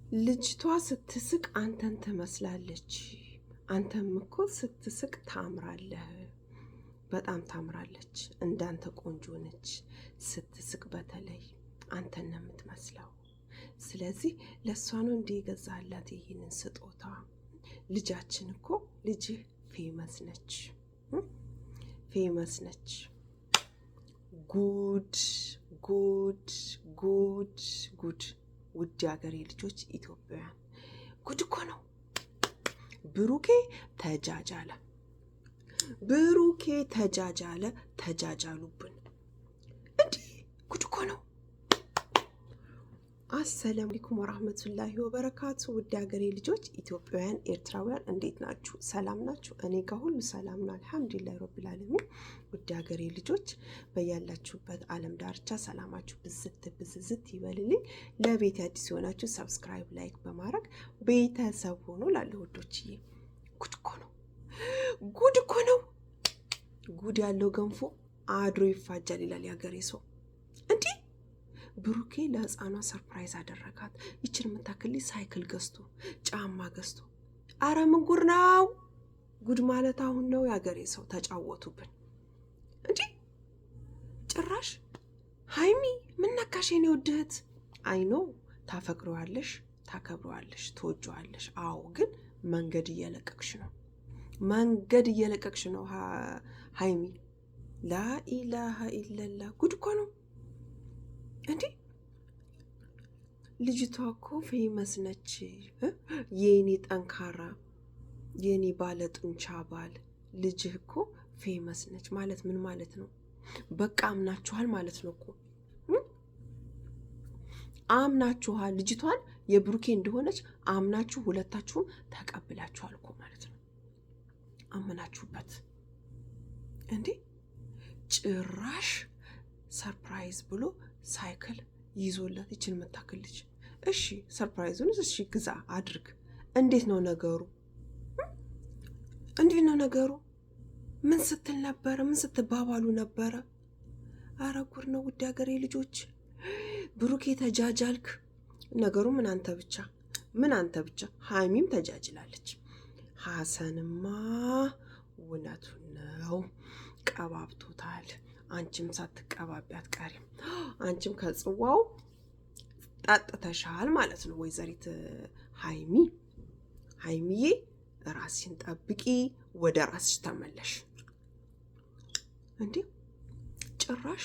ልጅቷ ስትስቅ አንተን ትመስላለች። አንተም እኮ ስትስቅ ታምራለህ። በጣም ታምራለች። እንዳንተ ቆንጆ ነች። ስትስቅ በተለይ አንተን ነው የምትመስለው። ስለዚህ ለእሷ ነው እንዲህ የገዛላት ይህንን ስጦታ። ልጃችን እኮ ልጅህ famous ነች፣ famous ነች። ጉድ ጉድ ጉድ ጉድ! ውድ የሀገሬ ልጆች ኢትዮጵያውያን ጉድ እኮ ነው። ብሩኬ ተጃጃለ፣ ብሩኬ ተጃጃለ፣ ተጃጃሉብን። እንዲህ ጉድ እኮ ነው። السلام عليكم ورحمة الله وبركاته። ውድ ሀገሬ ልጆች ኢትዮጵያውያን፣ ኤርትራውያን እንዴት ናችሁ? ሰላም ናችሁ? እኔ ጋር ሁሉ ሰላም ነው፣ الحمد لله رب العالمين። ውድ ሀገሬ ልጆች በያላችሁበት ዓለም ዳርቻ ሰላማችሁ ብዝት ብዝዝት ይበልልኝ። ለቤት አዲስ የሆናችሁ subscribe፣ like በማድረግ ቤተሰብ ሆኖ ላለ ውዶችዬ፣ ጉድ እኮ ነው፣ ጉድ እኮ ነው። ጉድ ያለው ገንፎ አድሮ ይፋጃል ይላል የሀገሬ ሰው። እንዲህ ብሩኬ ለህፃኗ surprise አደረጋት። ይችን የምታክል ሳይክል ገዝቶ ጫማ ገዝቶ፣ አረ ምን ጉድ ነው! ጉድ ማለት አሁን ነው። የአገሬ ሰው ተጫወቱብን እንጂ ጭራሽ ሀይሚ ምን ነካሽ የኔ ውድ እህት? አይኖ ታፈቅረዋለሽ፣ ታከብረዋለሽ፣ ትወጂዋለሽ። አዎ ግን መንገድ እየለቀቅሽ ነው፣ መንገድ እየለቀቅሽ ነው ሀይሚ። ላኢላሀ ኢለላ ጉድ እኮ ነው። እንዴ ልጅቷ እኮ famous ነች። የኔ ጠንካራ የኔ ባለ ጡንቻ ባል ልጅህ እኮ famous ነች ማለት ምን ማለት ነው? በቃ አምናችኋል ማለት ነው እኮ አምናችኋል። ልጅቷን የብሩኬ እንደሆነች አምናችሁ ሁለታችሁም ተቀብላችኋል እኮ ማለት ነው። አመናችሁበት እንዴ ጭራሽ surprise ብሎ ሳይክል ይዞላት ይችን የምታክል ልጅ። እሺ surprise ኡን እሺ ግዛ አድርግ። እንዴት ነው ነገሩ? እንዴት ነው ነገሩ? ምን ስትል ነበረ? ምን ስትባባሉ ነበረ? አረ ጉድ ነው ውድ ሀገሬ ልጆች። ብሩኬ ተጃጃልክ። ነገሩ ምን አንተ ብቻ ምን አንተ ብቻ፣ ሀይሚም ተጃጅላለች። ሀሰንማ እውነቱን ነው ቀባብቶታል። አንቺም ሳትቀባቢ አትቀሪም። አንቺም ከጽዋው ጠጥተሻል ማለት ነው። ወይዘሪት ሀይሚ ሀይሚዬ ራስሽን ጠብቂ፣ ወደ ራስሽ ተመለሽ። እንዴ ጭራሽ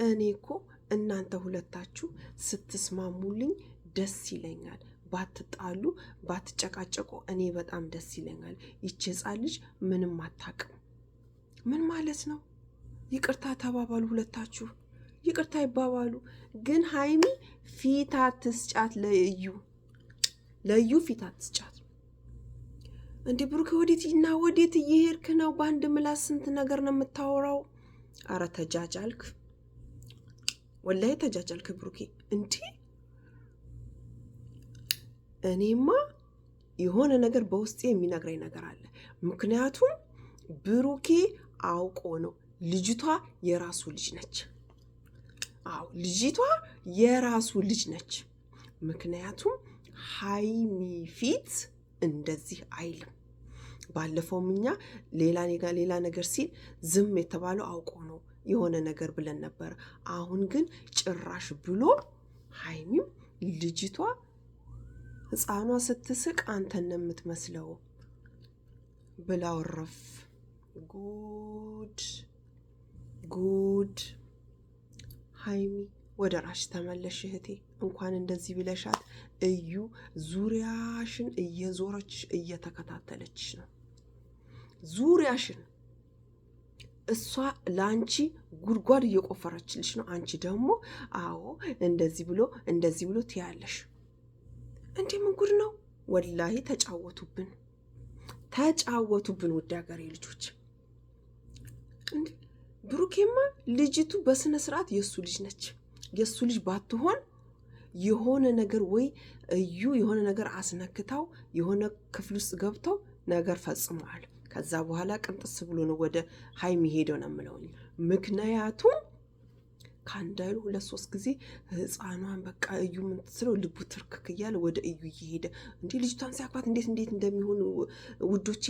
እኔ እኮ እናንተ ሁለታችሁ ስትስማሙልኝ ደስ ይለኛል። ባትጣሉ ባትጨቃጨቁ እኔ በጣም ደስ ይለኛል። ይቺ ሕፃን ልጅ ምንም አታውቅም። ምን ማለት ነው? ይቅርታ ተባባሉ፣ ሁለታችሁ ይቅርታ ይባባሉ። ግን ሀይሚ ፊት አትስጫት፣ ለዩ ለዩ ፊት አትስጫት። እንዴ ብሩክ ወዴት እና ወዴት እየሄድክ ነው? በአንድ ምላስ ስንት ነገር ነው የምታወራው? አረ ተጃጃልክ፣ ወላሂ ተጃጃልክ ብሩኬ። እንዲ እኔማ የሆነ ነገር በውስጤ የሚነግረኝ ነገር አለ። ምክንያቱም ብሩኬ አውቆ ነው ልጅቷ የራሱ ልጅ ነች። አዎ ልጅቷ የራሱ ልጅ ነች። ምክንያቱም ሀይሚ ፊት እንደዚህ አይልም። ባለፈውም እኛ ሌላ ሌላ ነገር ሲል ዝም የተባለው አውቆ ነው የሆነ ነገር ብለን ነበር። አሁን ግን ጭራሽ ብሎ ሀይሚም ልጅቷ ሕፃኗ ስትስቅ አንተን ነው የምትመስለው ብላው ረፍ ጉድ ጉድ! ሀይሚ ወደ ራስሽ ተመለሽ እህቴ። እንኳን እንደዚህ ብለሻት እዩ ዙሪያሽን እየዞረች እየተከታተለች ነው። ዙሪያሽን እሷ ለአንቺ ጉድጓድ እየቆፈረችልሽ ነው። አንቺ ደግሞ አዎ እንደዚህ ብሎ እንደዚህ ብሎ ትያለሽ። እንዴ ምን ጉድ ነው ወላሂ! ተጫወቱብን፣ ተጫወቱብን ውድ ሀገሬ ልጆች። እንዴ ብሩኬማ ልጅቱ በስነ ስርዓት የእሱ ልጅ ነች። የእሱ ልጅ ባትሆን የሆነ ነገር ወይ እዩ የሆነ ነገር አስነክታው የሆነ ክፍል ውስጥ ገብተው ነገር ፈጽመዋል። ከዛ በኋላ ቅንጥስ ብሎ ነው ወደ ሀይሚ ሄደው ነው የምለው። ምክንያቱም ከአንድ አይሉ ሁለት ሶስት ጊዜ ህፃኗን በቃ እዩ ምን ትስለው ልቡ ትርክክ እያለ ወደ እዩ እየሄደ እንዲህ ልጅቷን ሲያቅፋት እንዴት እንዴት እንደሚሆን ውዶቼ፣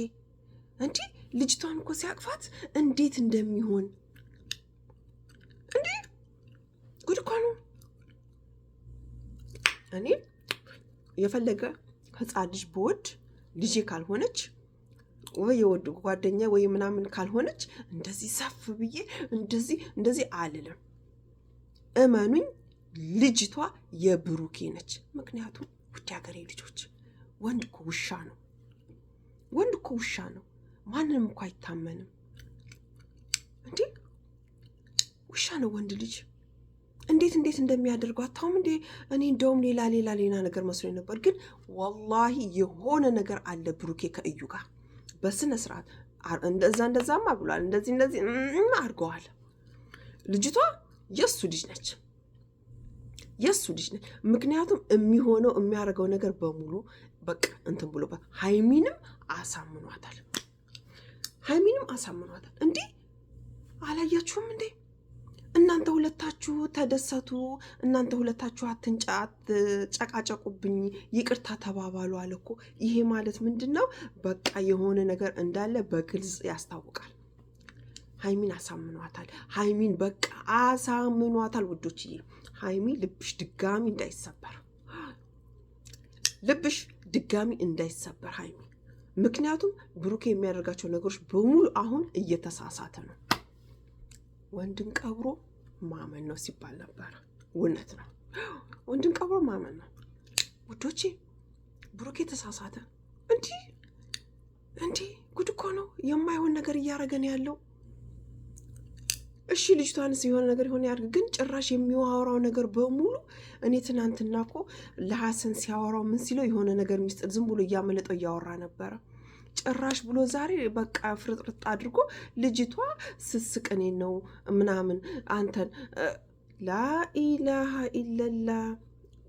እንዲህ ልጅቷን እኮ ሲያቅፋት እንዴት እንደሚሆን እንዲህ ጉድ እኮ ነው። እኔ የፈለገ ህፃን ልጅ ብወድ ልጄ ካልሆነች ወይ የወድ ጓደኛ ወይ ምናምን ካልሆነች እንደዚህ ሰፍ ብዬ እንደዚህ እንደዚህ አልልም። እመኑኝ ልጅቷ የብሩኬ ነች። ምክንያቱም ውድ ሀገሬ ልጆች ወንድ እኮ ውሻ ነው። ወንድ እኮ ውሻ ነው። ማንንም እኮ አይታመንም። እንዴ ውሻ ነው ወንድ ልጅ። እንዴት እንዴት እንደሚያደርገው አታውም እንዴ? እኔ እንደውም ሌላ ሌላ ሌላ ነገር መስሎኝ ነበር፣ ግን ወላሂ የሆነ ነገር አለ ብሩኬ ከእዩ ጋር በስነ ስርዓት እንደዛ እንደዛማ ብሏል። እንደዚህ እንደዚህ አድርገዋል። ልጅቷ የእሱ ልጅ ነች፣ የእሱ ልጅ ነች። ምክንያቱም የሚሆነው የሚያደርገው ነገር በሙሉ በቃ እንትን ብሎበት ሀይሚንም አሳምኗታል። ሀይሚንም አሳምኗታል። እንዲህ አላያችሁም እንዴ? እናንተ ሁለታችሁ ተደሰቱ፣ እናንተ ሁለታችሁ አትንጫ አትጨቃጨቁብኝ፣ ይቅርታ ተባባሉ አለ እኮ። ይሄ ማለት ምንድን ነው? በቃ የሆነ ነገር እንዳለ በግልጽ ያስታውቃል። ሀይሚን አሳምኗታል። ሀይሚን በቃ አሳምኗታል። ውዶችዬ ሀይሚ ልብሽ ድጋሚ እንዳይሰበር፣ ልብሽ ድጋሚ እንዳይሰበር ሀይሚ። ምክንያቱም ብሩኬ የሚያደርጋቸው ነገሮች በሙሉ አሁን እየተሳሳተ ነው። ወንድን ቀብሮ ማመን ነው ሲባል ነበረ። እውነት ነው። ወንድን ቀብሮ ማመን ነው ውዶቼ። ብሩኬ ተሳሳተ። እንዲህ እንዲህ ጉድ እኮ ነው። የማይሆን ነገር እያደረገ ነው ያለው። እሺ ልጅቷንስ የሆነ ነገር የሆነ ያድርግ፣ ግን ጭራሽ የሚያወራው ነገር በሙሉ እኔ ትናንትና እኮ ለሀሰን ሲያወራው ምን ሲለው የሆነ ነገር ሚስጥር ዝም ብሎ እያመለጠው እያወራ ነበረ። ጭራሽ ብሎ ዛሬ በቃ ፍርጥርጥ አድርጎ ልጅቷ ስስቅ እኔን ነው ምናምን አንተን ላኢላሃ ኢለላ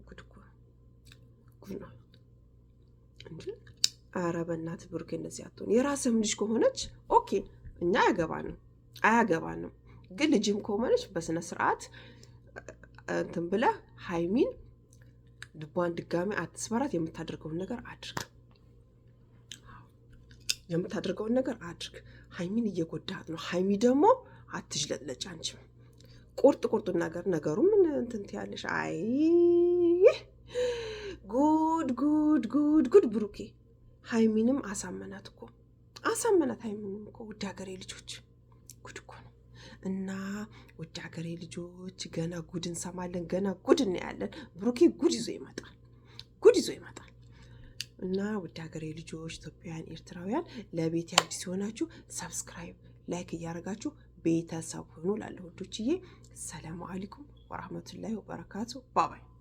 ጉድ እኮ ጉድ ነው እንጂ። ኧረ በእናትህ ብሩኬ እንደዚህ አትሆን። የራስህም ልጅ ከሆነች okay፣ እኛ አያገባንም አያገባንም። ግን ልጅም ከሆነች በስነ ስርዓት እንትን ብለህ ሀይሚን ልቧን ድጋሚ አትስበራት። የምታደርገውን ነገር አድርግ፣ የምታደርገውን ነገር አድርግ። ሀይሚን እየጎዳት ነው። ሀይሚ ደግሞ አትጅለጥለጭ። አንቺም ቁርጥ ቁርጡን ነገር ነገሩ ምን እንትን ትያለሽ? አይ ጉድ ጉድ ጉድ ጉድ! ብሩኬ ሀይሚንም አሳመናት እኮ አሳመናት። ሀይሚንም እኮ ውድ ሀገሬ ልጆች ጉድ እኮ ነው። እና ውድ ሀገሬ ልጆች ገና ጉድ እንሰማለን፣ ገና ጉድ እናያለን። ብሩኬ ጉድ ይዞ ይመጣል፣ ጉድ ይዞ ይመጣል። እና ውድ ሀገሬ ልጆች ኢትዮጵያውያን፣ ኤርትራውያን ለቤት አዲስ የሆናችሁ subscribe፣ like እያደረጋችሁ ቤተሰብ ሁኑ። ላለ ውዶችዬ፣ ሰላሙ አለይኩም ወራህመቱላሂ ወበረካቱ። bye bye።